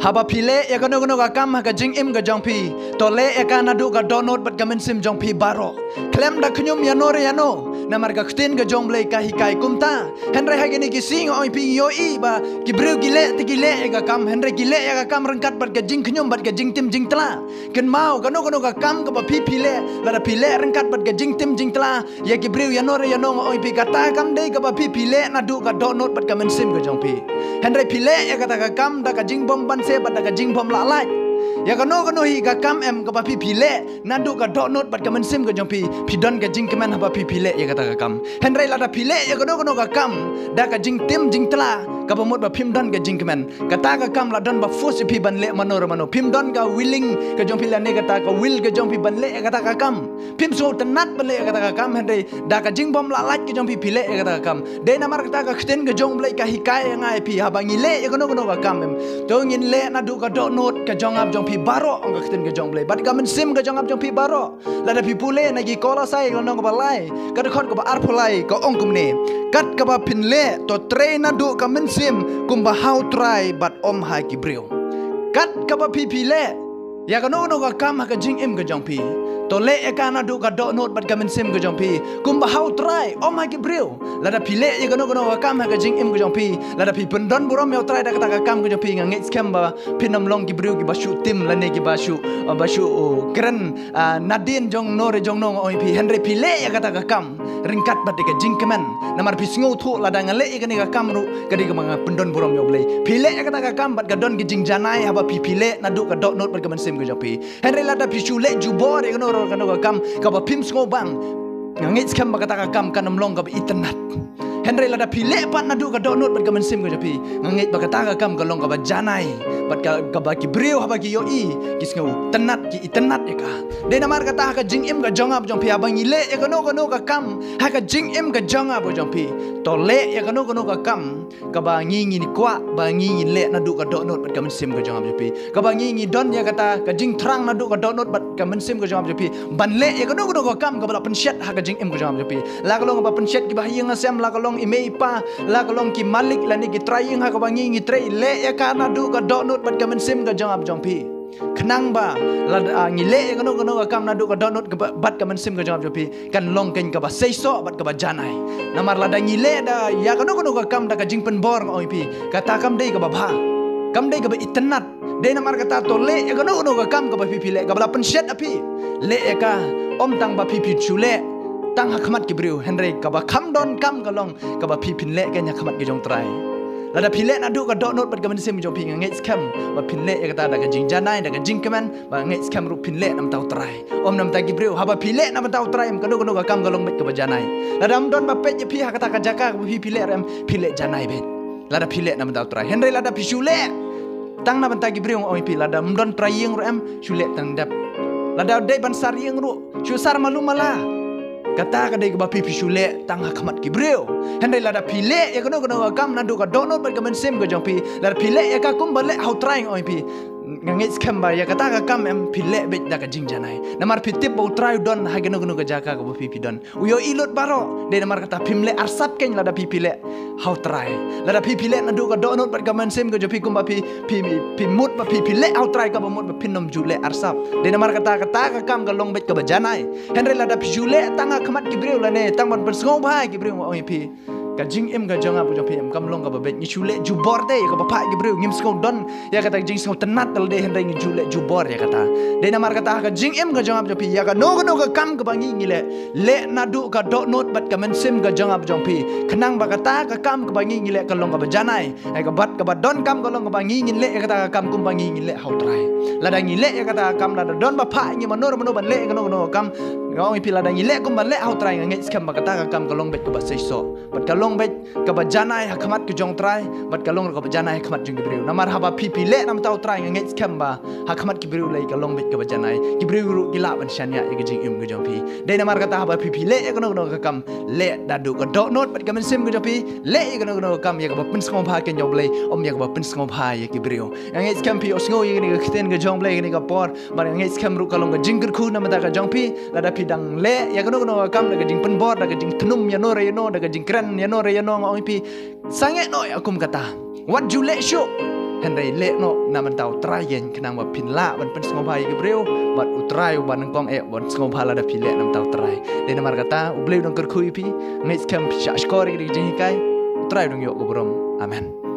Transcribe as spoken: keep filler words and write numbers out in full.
Haba phi leh ïa kano kano ka kam ha ka jingim ka jong phi, to leh ïa ka naduh ka dohnud bad ka mynsiem jong phi baroh. Khlem da khñium ïano re ïano. Namar ka ktien ka jong U Blei ka hikai kumta. Hynrei ha kine ki sngi nga ong ïa phi, ïohi ba ki briew ki leh te ki leh ïa ka kam, hynrei ki leh ïa ka kam ryngkat bad ka jingkhñium bad ka jingtim jingtla. Kynmaw, kano kano ka kam kaba phi phi leh, lada phi leh ryngkat bad ka jingtim jingtla ïa ki briew ïano re ïano, nga ong ïa phi, kata kam dei kaba phi phi leh naduh ka dohnud bad ka mynsiem ka jong phi. Hynrei phi leh ïa kata ka kam da ka jingbym banse bad da ka jingbym lah lait. Ïa kano kano hi ka kam em kaba phi phi leh naduh ka dohnud bad ka mynsiem ka jong phi, phi don ka jingkmen haba phi phi leh ïa kata ka kam. Hynrei lada phi leh ïa kano kano ka kam da ka jingtim jingtla, kaba mut ba phim don ka jingkmen, kata ka kam la don ba force ïa phi ban leh mano re mano. Phim don ka willing ka jong phi lane kata ka will ka jong phi ban leh ïa kata ka kam. Phim sngewtynnat ban leh ïa kata ka kam, hynrei da ka jingbym lah lait ka jong phi phi leh ïa kata ka kam. Dei namar kata ka ktien ka jong U Blei ka hikai ïa nga ïa phi, haba ngi leh ïa kano kano ka kam em, to ngin leh naduh ka dohnud ka jong ap jong phi baroh, ong ka ktien ka jong U Blei, bad ka mynsiem ka jong ap jong phi baroh. Lada phi pule na ki Kolosai ka lynnong kaba lai, ka dkhot kaba arphew lai, ka ong kumne: Kat kaba phin leh, to trei naduh ka mynsiem kumba ha U Trai bad ym ha ki briew. Kat kaba phi phi leh ïa kano kano ka kam ha ka jingim ka jong phi, to leh ïa ka naduh ka dohnud bad ka mynsiem ka jong phi kumba ha U Trai, ym ha ki briew. Lada phi leh ïa kano kano ka kam ha ka jingim ka jong phi, lada phi pyndon burom ïa U Trai da kata ka kam ka jong phi, nga ngeit skhem ba phin ym long ki briew kiba shu tim lane kiba shu, ba shu, oh, kren, ah, nadien jong no re jong no, nga ong ïa phi. Hynrei phi leh ïa kata ka kam ryngkat bad ka jingkmen. Namar phi sngewthuh, lada nga leh ïa kane ka kam ruh ka dei kaba nga pyndon burom ïa U Blei. Phi leh ïa kata ka kam bad ka don ka jingjanai haba phi phi leh naduh ka dohnud bad ka mynsiem ka jong phi. Hynrei lada phi shu leh jubor ïa kano kano ka kam kaba phim sngewbang, nga ngeit skhem ba kata ka kam kan ym long kaba itynnat. Hynrei lada phi leh pat naduh ka dohnud bad ka mynsiem ka jong phi, nga ngeit ba kata ka kam ka long kaba janai bad ka, kaba ki briew haba ki ïohi ki sngewtynnat, ki itynnat ïa ka. Dei namar kata ha ka jingim ka jong ap jong phi, haba ngi leh ïa kano kano ka kam ha ka jingim ka jong ap jong phi, to leh ïa kano kano ka kam kaba ngi ngin kwah ba ngi ngin leh naduh ka dohnud bad ka mynsiem ka jong ap jong phi, kaba ngi ngi don ïa kata ka jingthrang naduh ka dohnud bad ka mynsiem ka jong ap jong phi ban leh ïa kano kano ka kam kaba la pynshet ha ka jingim ka jong ap jong phi. La ka long kaba pynshet kiba ha ïing ha sem, la ka long i mei i pa, la ka long ki malik lane ki trai ïing ha kaba ngi ngi trei, leh ïa ka naduh ka dohnud bad ka mynsiem ka jong ap jong phi. Khnang ba lada, ah, ngi leh ïa kano kano ka kam naduh ka dohnud ka ba-, bad ka mynsiem ka jong ap jong phi, kan long keiñ kaba seisoh bad kaba janai. Namar lada ngi leh da ïa kano kano ka kam da ka jingpynbor, nga ong ïa phi, kata kam dei kaba bha, kam dei kaba itynnat. Dei namar kata to leh ïa kano kano ka kam kaba phi phi leh kaba la pynshet ïa phi, leh ïa ka ym tang ba phi phi shu leh tang ha khmat ki briew, hynrei kaba kham donkam ka long kaba phi phin leh keiñ ha khmat ka jong U Trai. Lada phi leh naduh ka dohnud bad ka mynsiem jong phi, nga ngeit skhem ba phin leh ïa kata da ka jingjanai, da ka jingkmen, ba nga ngeit skhem ruh phin leh na bynta U Trai, ym na bynta ki briew. Haba phi leh na bynta U Trai em, kano kano ka kam ka long beit kaba janai. Lada ym don ba peit ïa phi ha kata ka jaka kaba phi phi leh ruh em, phi leh janai beit lada phi leh na bynta U Trai. Hynrei lada phi shu leh tang na bynta ki briew, nga ong ïa phi, lada ym don trai ïing ruh em, shu leh tang dep. Lada dei ban sar ïing ruh, shu sar malu mala. Kata ka dei kaba phi phi shu leh tang ha khmat ki briew. Hynrei lada phi leh ïa kano kano ka kam naduh ka dohnud bad ka mynsiem ka jong phi, lada phi leh ïa ka kumba leh ha U Trai, nga ong ïa phi, nga ngeit skhem ba ïa kata ka kam em, phi leh beit da ka jingjanai. Namar phi tip ba U Trai u don ha kano kano ka jaka kaba phi phi don. U ïohi lut baroh. Dei namar kata phim leh arsap keiñ lada phi phi leh ha U Trai. Lada phi phi leh naduh ka dohnud bad ka mynsiem ka jong phi kumba phi phi, phi mut ba phi phi leh ha U Trai, kaba mut ba phin ym ju leh arsap. Dei namar kata, kata ka kam ka long beit kaba janai. Hynrei lada phi shu leh tang ha khmat ki briew lane tang ban pynsngewbha ïa ki briew, nga ong ïa phi, ka jingim ka jong ap jong phi em, kam long kaba beit. Ngi shu leh jubor te ïa kaba phah ïa ki briew, ngim sngew don ïa kata ka jingsngewtynnat lade, hynrei ngi shu leh jubor ïa kata. Dei namar kata ha ka jingim ka jong ap jong phi, ïa kano kano ka kam kaba ngi ngi leh, leh naduh ka dohnud bad ka mynsiem ka jong ap jong phi, khnang ba kata ka kam kaba ngi ngi leh ka long kaba janai. Ai ka bad kaba donkam ka long kaba ngi ngin leh ïa kata ka kam kumba ngi ngin leh ha U Trai. Lada ngi leh ïa kata ka kam, lada don ba phah ïa ngi mano re mano ban leh ïa kano kano ka kam, nga ong ïa phi, lada ngi leh kumba leh ha U Trai, nga ngeit skhem ba kata ka kam ka long beit kaba seisoh bad ka long beit kaba janai ha khmat ka jong U Trai, bad ka long ruh kaba janai ha khmat jong ki briew. Namar haba phi phi leh na bynta U Trai, nga ngeit skhem ba ha khmat ki briew lei ka long beit kaba janai. Ki briew ruh ki lah ban shaniah ïa ka jingim ka jong phi. Dei namar kata haba phi phi leh ïa kano kano ka kam, leh naduh ka dohnud bad ka mynsiem ka jong phi, leh ïa kano kano ka kam ïa kaba pynsngewbha keiñ ïa U Blei, ym ïa kaba pynsngewbha ïa ki briew. Nga ngeit skhem phi ïohsngew ïa kane ka ktien ka jong U Blei ïa kane ka por, bad nga ngeit skhem ruh ka long ka jingkyrkhu na bynta ka jong phi. Lada phi dang leh ïa kano kano ka kam da ka jingpynbor, da ka jingthnum ïano re ïano, da ka jingkren ïano re ïano, nga ong ïa phi, sangeh noh ïa kum kata. Wat ju leh shuh. Hynrei leh noh na bynta U Trai ïeng, khnang ba phin lah ban pynsngewbha ïa ki briew bad U Trai uba nyngkong eh ban sngewbha lada phi leh na bynta U Trai. Dei namar kata U Blei u dang kyrkhu ïa phi. Ngeit skhem phi shah shkor ïa ki jinghikai. U Trai u dang ïoh ka burom. Amen.